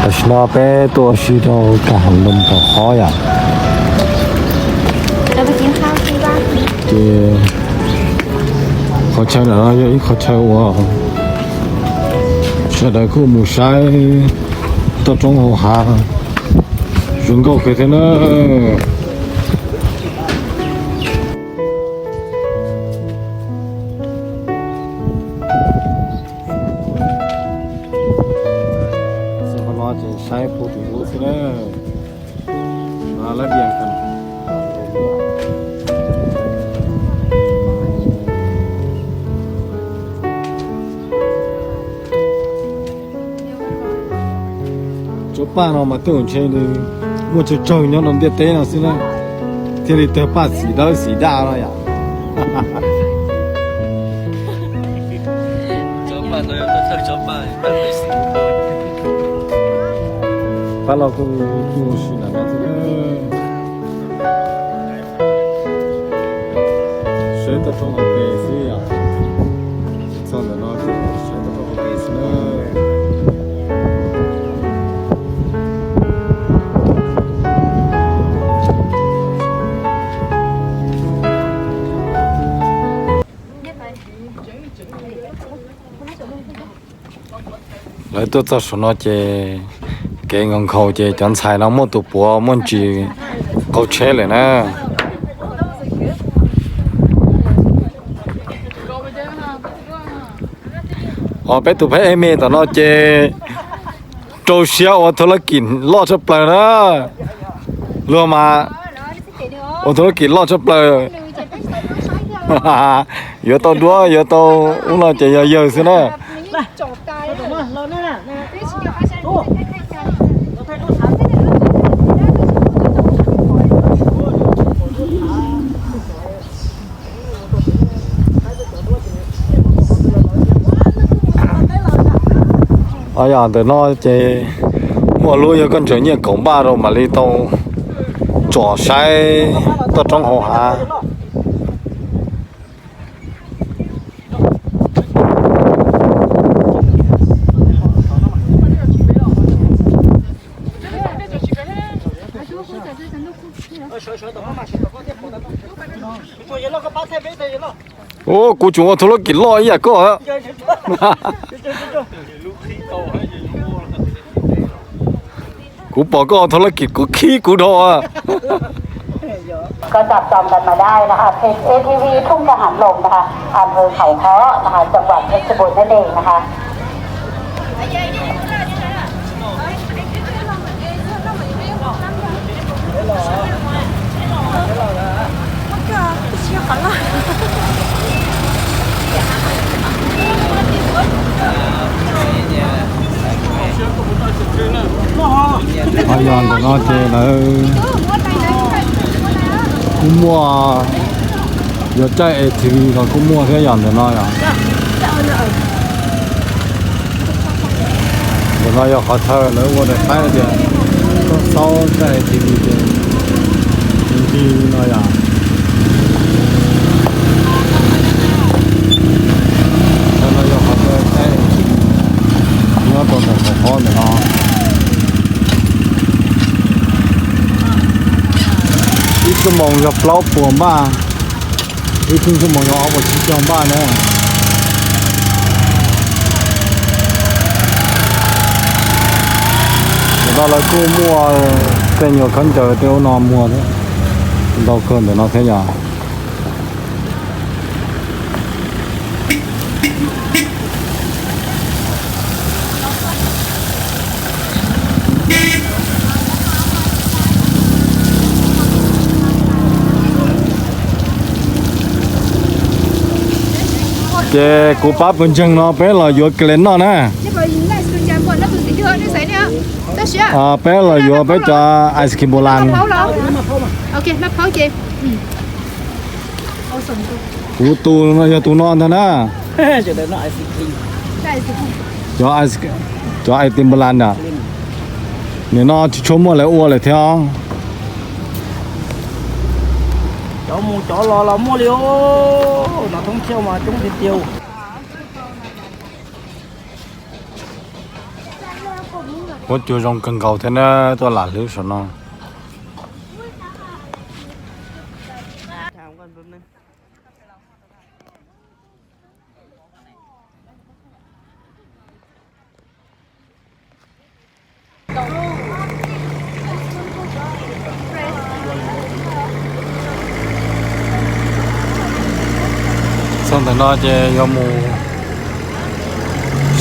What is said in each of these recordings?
Tam sim no peb tuaj ua si rau Kaj Hav Loos rau qhov yom. Ces qhov chaw ntawm no yog ib qhov chaw uas sawv daws kuj mus saib toj roob hauv hav zoo nkauj kawg thiab na. Qhov no ces saib puag tim ub xwb na. Tsob paj no mas tej zaum ntshe nws muaj tsawg tsawg nyob rau ntiaj teb no xwb na, thiaj li tawg paj xim dawb xim daj no yom. Pab los kuj ua si ntawm no xwb. Saib toj roob hauv pes xwb yom. Txog ntawm no ces saib toj roob hauv pes xwb na. Lawv tuaj txog saum no ces kev nkhaus nkhaus ces cov ntxhais no muaj tus puav muaj ntsis qaug tsheb lawm na. Os, peb tus phab ej me tom no ces rau siab ua thab lab kim loj tshaj plaws na. Luag mas ua thab lab kim loj tshaj plaws. Yuav tau duab yuav tau ub no ces yog yawg xwb na. Yog ntawm no ces muaj lub yog koj ntsaws nyiaj kaum npaj rau mam li tau tsom saib toj roob hauv hav. Ua, kuv tsuas ua thab lab kim loj ib yam koj. Kuv pom koj ua thab lab kim kuv khib kuv dhau. Có dạp dòng đặt mà đaiนะคะ เพจ เอทีวี ทุ่งกังหันลมนะคะ อำเภอเขาค้อนะคะ จังหวัดเพชรบูรณ์นั่นเองนะคะ Ho yog ntawm no ces lawv kuj muaj, yog caij A T V los kuj muaj thiab yog ntawm no yom. Ntawm no yog qhov chaw lawv ua daim paib tias koj xaub caij A T V ces ncig li no yom. Chaw no yog qhov chaw caij A T V nyob rau ntawm qhov qhob ntawm no. Ib xuab moos yog plaub puas npaj, ib xuab moos yog ob puas tsib caug npaj na. Ntawm no lawv kuj muaj tej nyuag khaub ncaws tej ub no muag ntau kawg ntawm no thiab yom. Ces kuv pab puas ntseeg no peb los yuav kis lis noj na. Peb los yuav peb cov ice cream npua las. Kuv tus no yog tus no ntag na. Cov, cov ice cream npua las ntag. Nim no tsis tshua muaj lawv ua lawm thiab. Cov mus cov los los muaj li os, no thoob thiaj mas coob tiag tiag. Huab cua zoo kawg nkaus thiab na, tuaj lam hlwb saum no. Txog ntawm no ces yuav mus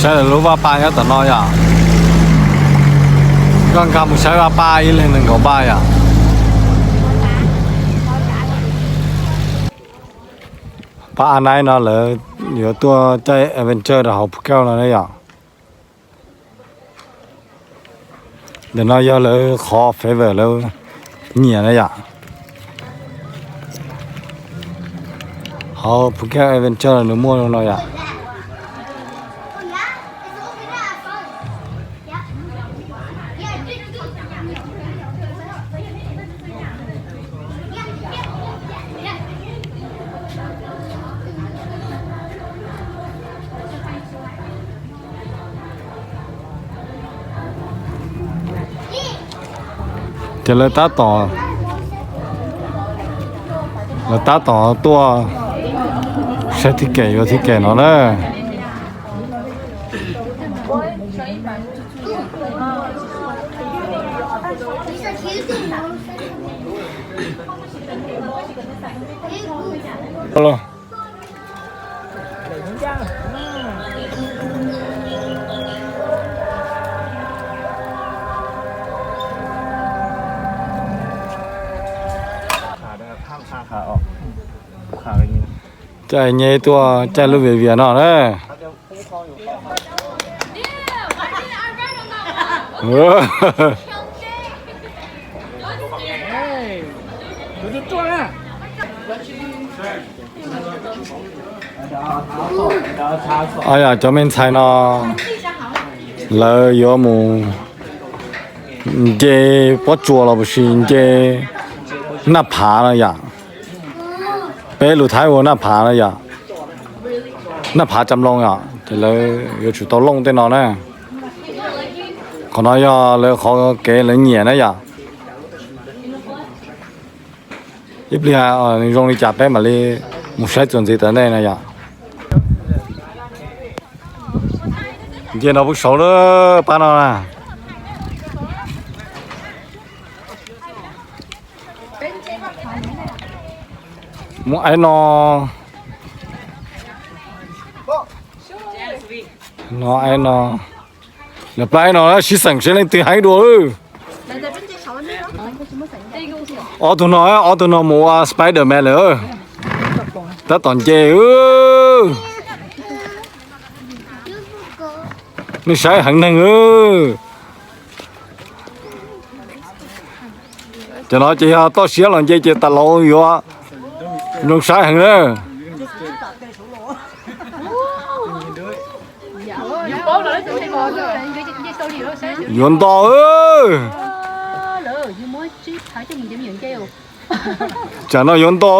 saib lawv lub vaj pa nyob tom no yom. Koj nkag mus saib vaj pa ib leeg nees nkaum pab yom. Pab a naib no lawv yuav tuaj caij adventure rau hauv Phuket no na yom. Ntawm no yog lawv qhov favorite lawv nyiam na yom. Hauv Phuket Adventure nws muaj no yom. Ces lawv tab tom, lawv tab tom tuaj saib ticket, yuav ticket no na. Caij nyeb tuaj caij lub viav vias no na. Yog cov me ntxhais no lawv yuav mus nce pob tsuas los puas sis nce naj phav no yom. Peb lus Thaib ua naj phav no yom. Naj phav Cam Loos yom, ces lawv yuav tsum tau looj tej no na. Qhov no yog lawv qhov kev lawv nyiam na yom. Ib pliag zoo li cas peb mam li mus saib txuas ntxiv tom ntej no yom. Nce no pub saud lawm pab no na. Muab aib no, no aib no, lawv plab aib no sib xeem seb leej twg heev dua. Ob tug no, ob tug no mus ua Spider-Man lawm. Tab tom nce. Nej saib heev neeg. Cov no ces yog toj siab los nce ces tas laus yuav zoo saib heev na. Yuav nto. Tsam no yuav nto.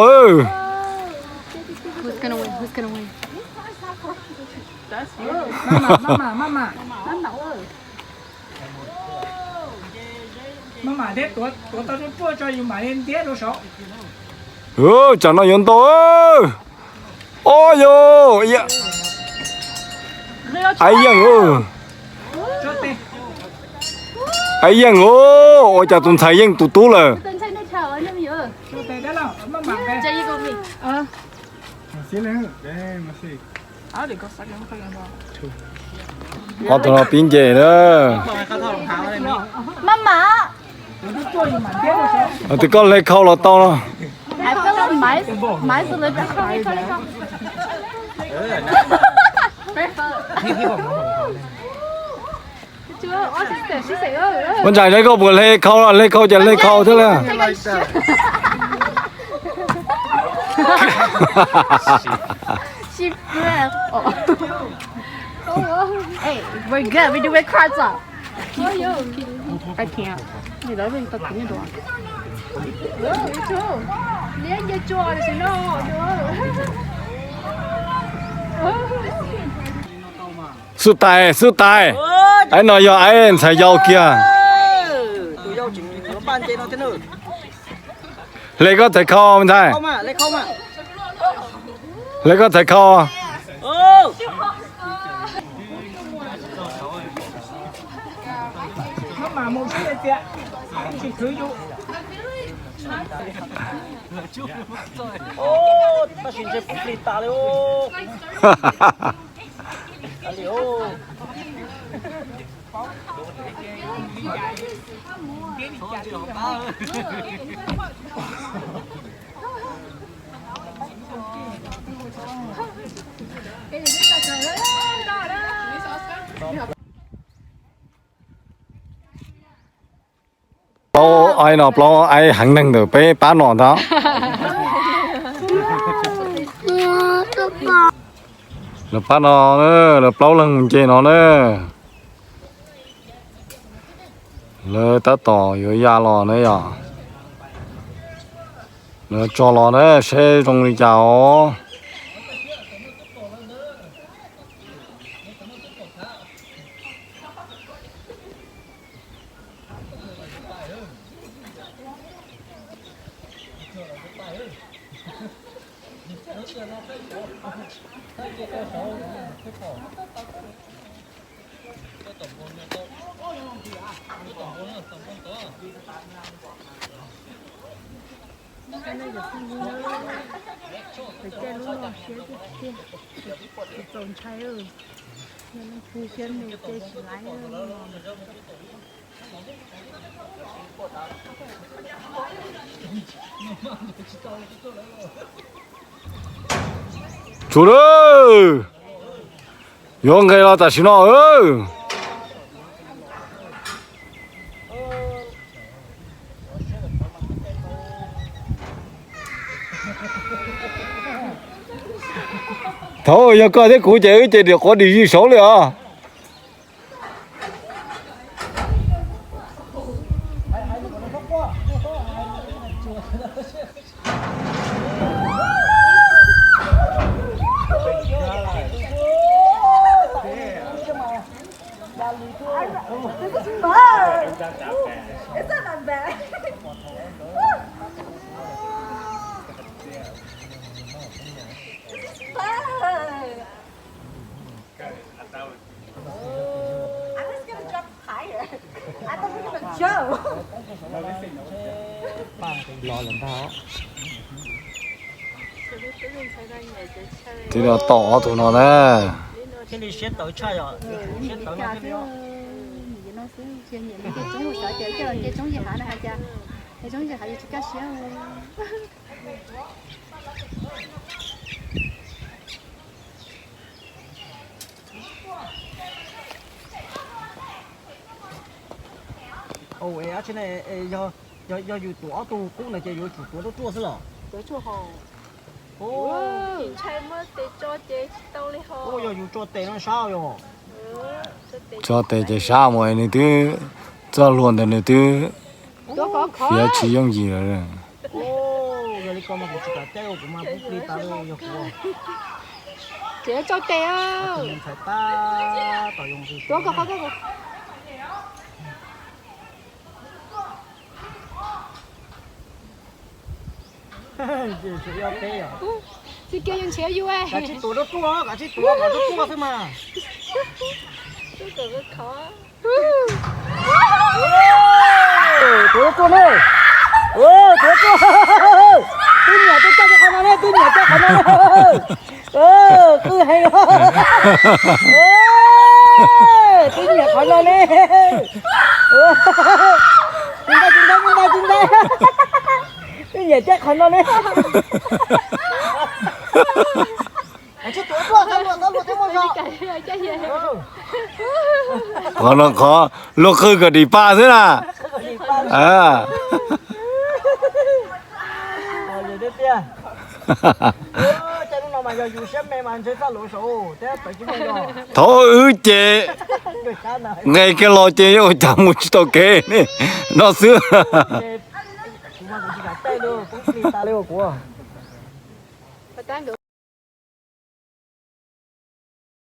Tsam no yuav nto. Ob yo, Aiv Yeej. Aiv Yeej, ua cas tus ntxhais Yeej tus tub lawm. Ob tug no pib nce na. Tus koj hle khau los tau no. Ua ntsaim saib koj puas hle khau, hle khau ces hle khau thiab lawm. We're good. We do it cross up. I can't. Xub tais, xub tais. Aib no yog aib ntxhais yau kiag. Hle koj txhais khau me ntxhais. Hle koj txhais khau. Plaub aib no, plaub aib heev neeg ntawm peb pab no ntag. Lawv pab no, lawv plaub leeg mus nce no na. Lawv tab tom yuav ya los na yom. Lawv tso los na, seb zoo li cas os. Cov caij lub no siab tiag tiag, tsis txaus ntshai, yog leej twg siab me ces tsis laib no. Tsum lawm, yuav nqes los tam sim no. Thaum yog koj thiab kuv ces wb ces dim quav dim zij saud li os. Twb los tom ob tug no na. Thiaj li siab tawv tshaj yom, siab tawv no thiaj li. Ua, es dab tsi ne, yog yus tuav ob tug qub no ces yuav tsum tuav ruaj ruaj xwb los? Ua, yog yus tso tes no sab yom. Tso tes ces sab mus nws twb, txoj hlua ntawd nws twb fiav tsis yooj yim lawm. Yog li ko mas kuv tsis kam caij, kuv mas pub plig tas li yog kuv. Ces tso tes, ntxhais tab tom yoo. Tsis kiag yus nrhiav yus. Kav tsij tuav ruaj ruaj, kav tsij tuav, tuav ruaj ruaj xwb mas. Tuav ruaj ruaj ne. Tuav ruaj ruaj. Twb nyiam caij qhov no ne, twb nyiam caij qhov no ne. Qwj heev. Twb nyiam qhov no ne. Tsis ntshai, tsis ntshai, tsis ntshai, tsis ntshai. Twb nyiam caij qhov no ne. Qhov no qhov luag qwj kom dim pa xwb na. Thaum wb ces nqes kiag los ces ua cas mus tsis tau kev ne, no xwb.